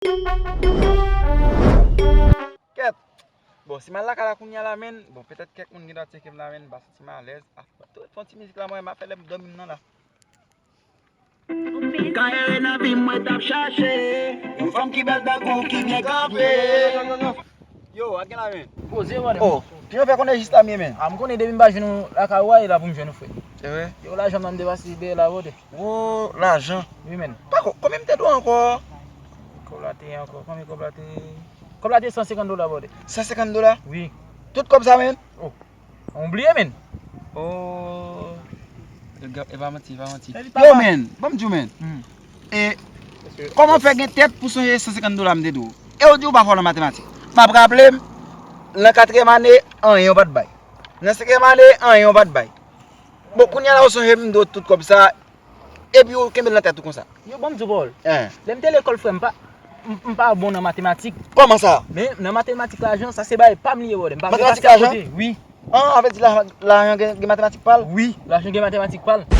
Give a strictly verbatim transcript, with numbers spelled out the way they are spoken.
Kèt. Bon, si m al lakay la kounye a la, menn, bon, petèt kèk moun gen dwa tcheke m la, menn, m pa santi m alèz. Ah, tou fè yon ti mizik la, mwen, m ap fè lè m dòmi m nan la. Kayere nan vi m mwen t ap chache yon fanm ki bèl tankou w, ki byen kanpe. Yo, a gen la, menn. Poze, brother. Oh, kijan w fè konnen jis la m ye, menn? Ah, m konnen depi m pa jwenn ou lakay ou a, e la pou m jwenn ou, frè. Se vre? Yo, lajan m nan m te pase dèyè la, brother. Oh, lajan. Wi, menn. Pa ko-, konbyen m te dwe ankò? Kòb la te ankò. Konbyen kòb la te? Kòb la te san senkant dola, brother. San senkant dola? Wi. Tout kòb sa, menn? Oh. Ou bliye, menn. Oh. E ga-, e pa manti, e pa manti. Yo, menn, ban m di w, menn. Hmm. E kòman w fè gen tèt pou sonje san senkant dola m te dwe w? E w di w pa fò nan matematik. M ap raple m, nan katriyèm ane, anyen w pa t bay. Nan senkyèm ane, anyen w pa t bay. Bon, kounye a la, w sonje m dwe w tout kòb sa, epi w kenbe l nan tèt ou konsa. Yo, ban m di w, Paul. Hein. Lè m te lekòl, frè, m pa, m, m pa bon nan matematik. Kòman sa? Men nan matematik lajan, sa se bagay pa m li ye, brother. M pa vle pase akote. Matematik lajan? Wi. Ah, sa vle di la, lajan gen, gen matematik pa l? Wi, lajan gen matematik pa l.